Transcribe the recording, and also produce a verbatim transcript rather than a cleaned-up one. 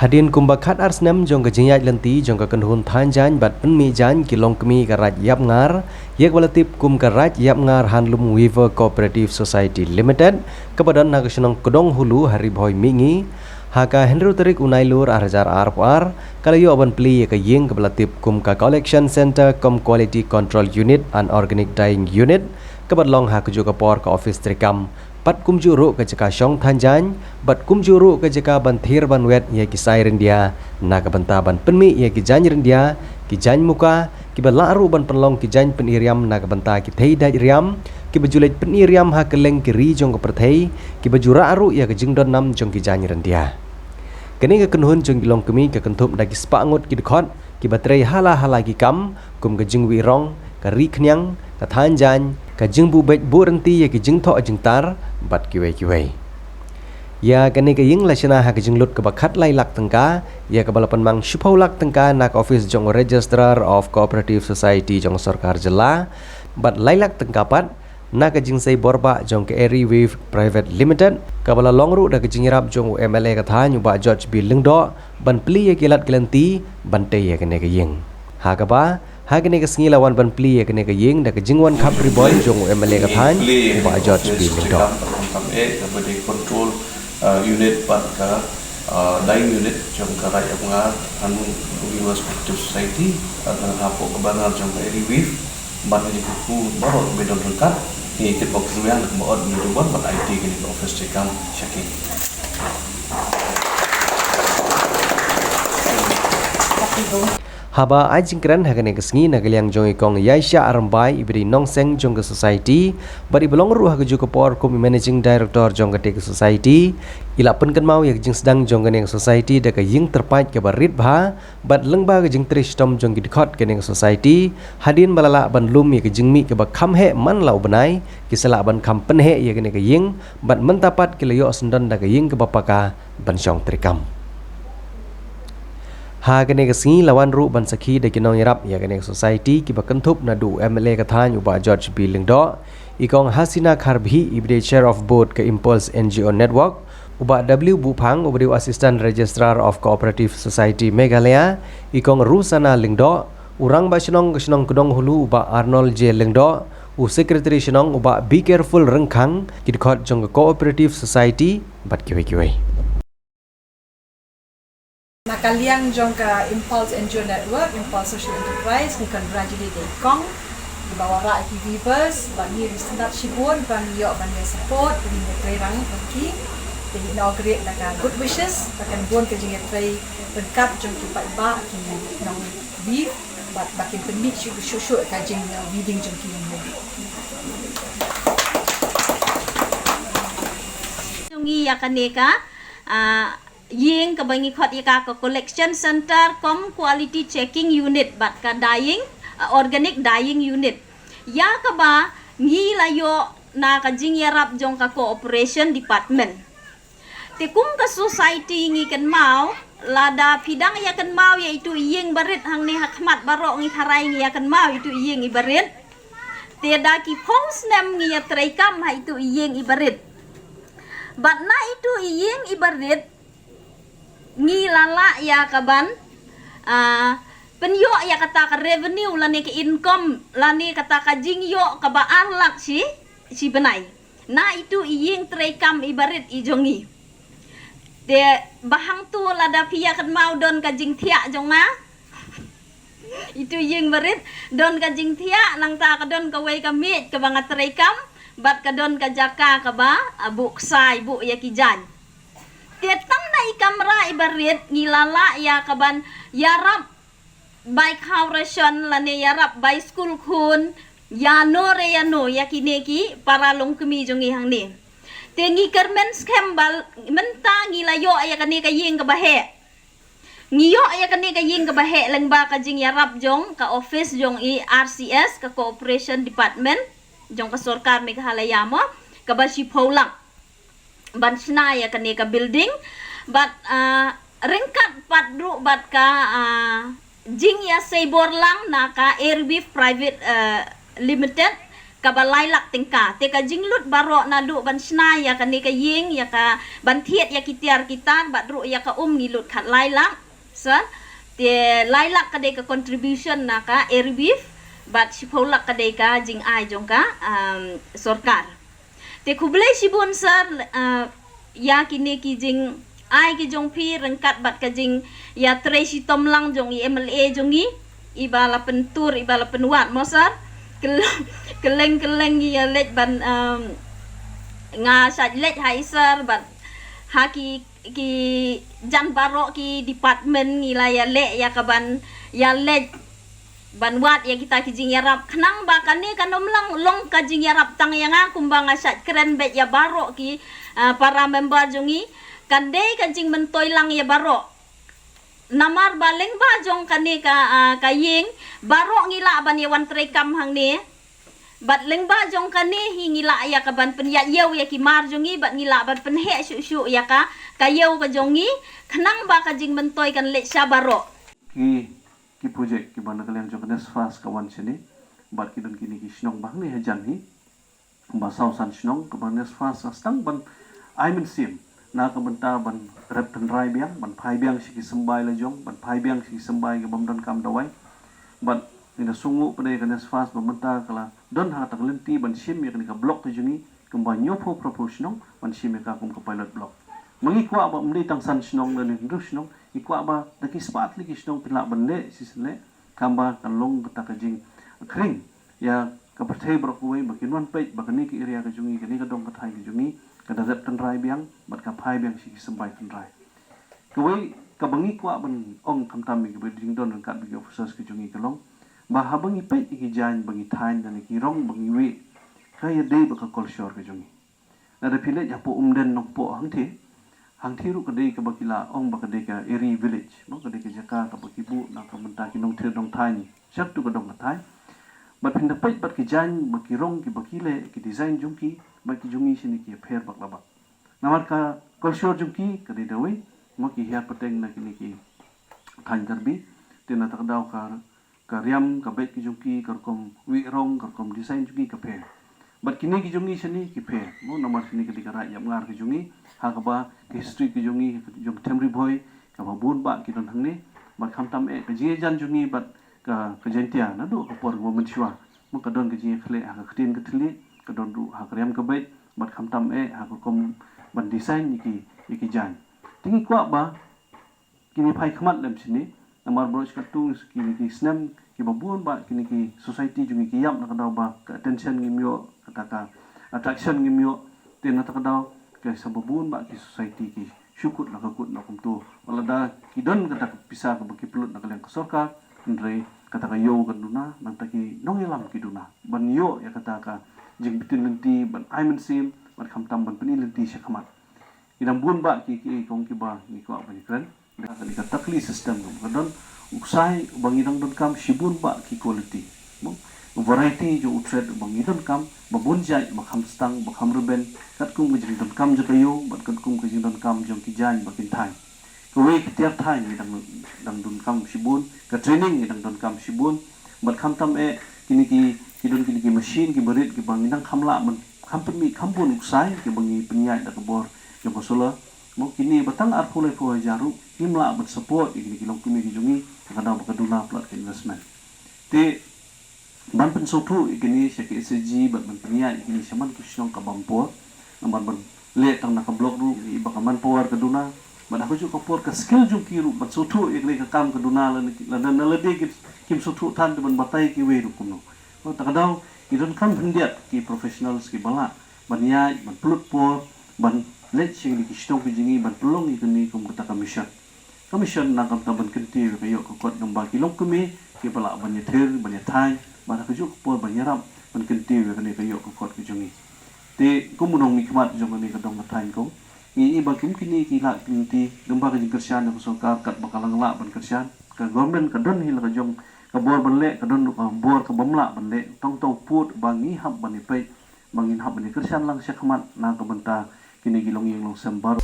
Hadien kumba khat ar snem jong ka jingïaid lynti jong ka kynhun than jaiñ bad pynmih jaiñ ki longkmie ka Raid Ïapngar, ïa kaba la tip kum ka Raid Ïapngar Handloom Weaver Cooperative Society Limited, kaba don ha ka shnong Kdong Hulu ha Ri Bhoi Mihngi, ha ka hynriew tarik u Nailur ar hajar arphew ar, ka la ïoh ban plie ïa ka ïing kaba la tip kum ka Collection Centre cum Quality Control Unit and Organic Dyeing Unit, kaba long ha kajuh ka por ka ophis treikam, bad kumjuh ruh ka jaka shong than jaiñ, bad kumjuh ruh ka jaka ban thied ban wet ïa ki sai ryndia, na ka bynta ban pynmih ïa ki jaiñ ryndia, ki jaiñ muka, kiba lah ruh ban pynlong ki jaiñ pyni riam na ka bynta ki thei dait riam, kiba ju leit pyni riam ha kylleng ki ri jong ka pyrthei, kiba ju rah ruh ïa ka jingdon nam jong ki jaiñ ryndia. Kane ka kynhun jong ki longkmie ka kynthup da ki spah ngut ki dkhot, kiba trei ha la ha la ki kam, kum ka jingwih rong, ka ri khñiang, ka than jaiñ, ka jingbuh beit buh rynti ïa ki jingthoh jingtar, bad kiwei kiwei. Ïa kane ka ïing la shna ha ka jinglut kaba khat lai lak tyngka, ïa kaba la pynmang shiphew lak tyngka na ka ophis jong u Registrar of Cooperative Society jong sorkar jylla, bad lai lak tyngka pat, na ka jingsei borbah jong ka Eri Weave Private Limited, kaba la long ruh da ka jingïarap jong u M L A ka thaiñ u Bah George B Lyngdoh, ban plie ïa ki lad ki lynti, ban tei ïa kane ka ïing. Ha kaba, ha kane ka sngi la wan ban plie ïa kane ka ïing, da ka jingwan khap ribon jong u M L A ka thaiñ, u Bah George B Lyngdoh. Kam, kam, eh, kaba dei control, uh, unit bad ka, uh, dyeing unit jong ka Raid Ïapngar Handloom Weavers Cooperative Society, uh, hapoh ka banner jong ka Eri Weave. Bad ngi kyrkhu baroh kiba don ryngkat, ngi kitbok kyrwiang da kaba ot ngi dubon bad aiti kane ka office treikam sha ki. Haba ai jingkren ha kane ka sngi na ka liang jong i Kong Yaisha Armbai, iba dei nongseng jong ka society, bad iba long ruh ha kajuh ka por kum i managing director jong kata ka society, i la pynkynmaw ïa ka jingsdang jong kane ka society da ka ïing tyrpait kaba rit bha, bad lyngba ka jingtrei shitom jong ki dkhot kane ka society, hadien ba la lah ban lum ïa ka jingmih kaba kham heh man la u bnai, ki sa lah ban kham pynheh ïa kane ka ïing, bad mynta pat ki la ïoh syndon da ka ïing kaba paka ban shong treikam. Ha kane ka sngi la wan ruh ban sakhi da ki nongïarap ïa kane ka society kiba kynthup naduh u M L A ka thaiñ u Bah George B Lyngdoh, i Kong Hasina Kharbhih iba dei Chair of Board ka Impulse N G O Network, u Bah W Buphang uba dei u Assistant Registrar of Cooperative Society Meghalaya, i Kong Rusana Lyngdoh, u Rangbah Shnong ka shnong Kdong Hulu u Bah Arnold J Lyngdoh, u Secretary Shnong u Bah Be Careful Ryngkhang, ki dkhot jong ka Cooperative Society, bad kiwei kiwei. Na ka liang jong ka Impulse N G O Network, Impulse Social Enterprise, ngi congratulate ïa i Kong, iba wanrah ïa ki weavers, bad ngi ruh sngewtynnat shibun ba ngi ïoh ban ïa support, ba ngin ïa trei rang bad ki, te ngi inaugurate na ka good wishes, ba kan bun ka jingïatrei ryngkat jong ki paidbah, ki nong weave, bad ba kin pynmih shuh shuh shuh ka jing, uh, weaving jong ki. Jong ngi ïa kane ka, ah, ïing kaba ngi khot ïa ka ka Collection Center cum Quality Checking Unit bad ka Dyeing, ah, Organic Dyeing Unit. Ïa kaba ngi la ïoh na ka jingïarap jong ka Cooperation Department. Te kum ka society ngi kynmaw, lada phi dang ïa kynmaw ïa itu i ïing barit hangne ha khmat baroh ngi tharai ngi ïa kynmaw itu i ïing i barit. Te da ki phew snem ngi ïa treikam ha itu i ïing i barit. Bad na itu i ïing i barit, ngi la lah ïa ka ban, ah, pynïoh ïa kata ka revenue lane ka income lane kata ka jingïoh kaba ar lak shi, shi bnai. Na itu i ïing treikam i barit i jong ngi. Te ba hangto lada phi ïa kynmaw don ka jingthiah jong nga. Itu i ïing barit, don ka jingthiah, nangta ka don kawei ka miej kaba nga treikam, bad ka don ka jaka kaba, ah, buh ksai, buh ïa ki jaiñ. Te tang na i kamra i barit, ngi la lah ïa ka ban ïarap bai khaw ration lane ïarap bai skul khun, ïano re ïano ïa kine ki para longkmie jong ngi hangne. Te ngi kyrmen skhem ba mynta ngi la ïoh ïa kane ka ïing kaba heh. Ngi ïoh ïa kane ka ïing kaba heh lyngba ka jingïarap jong ka office jong i R C S, ka Cooperation Department jong ka sorkar Meghalaya mo, kaba shiphew lak ban shna ïa kane ka building. Bad, ah, ryngkat pat ruh bad ka, ah, jingïasei bor lang na ka Airwave Private, ah, Limited, kaba lai lak tyngka. Te ka jinglut baroh naduh ban shna ïa kane ka ïing, ïa ka ban thied ïa ki tiar ki tar bad ruh ïa ka um ngi lut khatlai lak, sir. Te lai lak ka dei ka contribution na ka ARIBF bad shiphew lak ka dei ka jingai jong ka, um, sorkar. Te khublei shibun sir, uh, ïa kine ki jingai ki jong phi ryngkat bad ka jingïatrei shitom lang jong i MLA jong ngi, iba la pyntur, iba la pynwad mo sir. Kylleng, kylleng, kylleng ngi ïa leit ban, um, nga shait leit ha i sir bad ha ki, ki jan baroh ki department ngi la ïa leh ïa ka ban ïa leit ban wad ïa kita ki jingïarap, khnang ba kane kan ym long, long ka jingïarap tang ïa nga, kumba nga shait kren beit ïa baroh ki, ah, para member jong ngi. Ka dei ka jingmyntoi lang ïa baroh. Namar ba lyngba jong kane ka, ah, ka ïing, baroh ngi lah ban ïa wan trei kam hangne. Bad lyngba jong kane hi ngi lah ïa ka ban pynïaid ïew ïa ki mar jong ngi, bad ngi lah ban pynheh shuh shuh ïa ka, ka ïew ka jong ngi, khnang ba ka jingmyntoi kan leit sha baroh. Ki, ki project kiba na ka liang jong ka NESFAS ka wan shane, bad ki don kine ki shnong ba hangne hajan hi, ba saw san shnong, kaba NESFAS ka sdang ban ai mynsiem na ka bynta ban rep tynrai biang, ban phai biang sha ki symbai la jong, ban phai biang sha ki symbai ki bym donkam dawai. Bad ngi da sngewnguh pat ïa ka NESFAS ba mynta ka la don ha kata ka lynti ban shim ïa kane ka block ka jong ngi, kumba hynñiewphew phraphew shnong ban shim ïa ka kum ka pilot block. Ma ngi kwah ba ym dei tang san shnong lane hynriew shnong, ngi kwah ba da ki spah tylli ki shnong phin lah ban leh shisien leh, khnang ba kan long kata ka jingkhring ïa ka pyrthei baroh kawei ba kin wan peit ba kane ka area ka jong ngi, kane ka dong ka thaiñ ka jong ngi, ka da rep tynrai biang bad ka phai biang sha ki symbai tynrai. Kawei kaba ngi kwah ban ong khamtam ïa kiba jingdon ryngkat bad ki officers ka jong ngi ka long ba haba ngi peit ïa ki jaiñ ba ngi thaiñ lane ki rong ba ngi wieh, ka ïadei bad ka culture ka jong ngi. Lada phi leit hapoh Umden Nongpoh hangtei, hangtei ruh ka dei kaba ki la ong ba ka dei ka Eri Village, mo, ka dei ka jaka kaba ki buh na ka bynta ki nongthir nongthaiñ, shatu ka dong ka thaiñ. Bad phin da peit bad ki jaiñ bad ki rong kiba ki leh, ki design jong ki bad ki jong ngi shane ki ïapher bak la bak. Namar ka culture jong ki ka dei da wei, mo, ki hiar pateng na kine ki thaiñ Karbi, te na kata ka daw ka ka riam, ka beit ki jong ki, ka rukom wieh rong, ka rukom design jong ki ka pher. Bad kine ki jong ngi shane ki pher, mo, namar shane ka dei ka raid ïapngar ka jong ngi, ha kaba ka history ka jong ngi, ka jong Them Ri Bhoi, kaba bun bah ki don hangne. Bad khamtam eh ka jingïajan jong ngi bad ka, ka Jaiñtia naduh ka por kaba mynshuwa, mo, ka don ka jingïakhleh ha ka ktien ka thylliej, ka don ruh ha ka riam ka beit, bad khamtam eh ha ka rukom ban design ïa ki, ïa ki jaiñ. Te ngi kwah ba kine phai khmat lem shane, namar baroh shi katto kine ki snem kiba bun bah kine ki society jong ngi ki ïap na ka daw ba ka attention ngim ïoh, kata ka attraction ngim ïoh, te na kata ka daw ka sa ba bun bah ki society ki shu kut la ka kut na kumto. Wat lada ki don kata ka pisa kaba ki pynlut na ka liang ka sorkar, hynrei kata ka ïew ka duna, nangta ki nongïalam ki duna ban ïoh ïa kata ka jingbtin lynti, ban ai mynsiem, ban khamtam ban pyni lynti sha khmat. Ngi dang bun bah ki, ki kong kiba ngi kwah ban ïakren. Ka dei ka takli system ka don. U ksai uba ngi dang donkam shibun bah ki quality, mo, variety jong u thread uba ngi donkam, ba bun jait, ba kham stang, ba kham rben, katkum ka jingdonkam jong ka ïew bad katkum ka jingdonkam jong ki jaiñ ba kin thaiñ. Kawei ka tiar thaiñ ngi dang, dang donkam shibun, ka training ngi dang donkam shibun. Bad khamtam eh kine ki, ki don kine ki machine kiba rit kiba ngi dang kham lah ban, kham pynmih kham bun u ksai kiba ngi pynïaid da ka bor jong ka solar. Mo, kine ba tang arphew laiphew hajar ruh ngim lah ban support ïa kine ki longkmie ki jong ngi, ka daw ba ka duna palat ka investment. Te ban pynsngewthuh ïa kine sha ki SHG bad ban pynïaid ïa kine shaman ki shnong ka bam por. Namar ban leh tang na ka block ruh, ïa ba ka manpower ka duna, bad ha kajuh ka por ka skill jong ki ruh ban sngewthuh ïa kane ka kam ka duna, lane, lane na lade ki, kim sngewthuh than te ban batai kiwei ruh kumno. Mo, ta ka daw ngi donkam khyndiat ki professionals kiba lah ban ïaid, ban pynlut por, ban leit sha kine ki shnong ki jong ngi ban pynlong ïa kane kum kata ka mission. Ka mission na ka bynta ban kyntiew ïa ka ïoh ka kot, namar ba ki longkmie kiba lah ban ïathir, ban ïathaiñ, ban ha kajuh ka por ban ïarap ban kyntiew ïa kane ka ïoh ka kot ka jong ngi. Te kum u nongmihkhmat jong kane ka dong ka thaiñ, ko, ngi i ba kum kine ki lad ki lynti, namar ba ka jingkyrshan jong ka sorkar katba ka la lah ban kyrshan, ka government ka don hi la ka jong ka bor ban leh, ka don ruh ka bor ka bym lah ban leh. Tang tang pud ba ngi hap ban ïapeit, ba ngin hap ban ïakyrshan lang shakhmat na ka bynta kine ki longïing longsem baroh.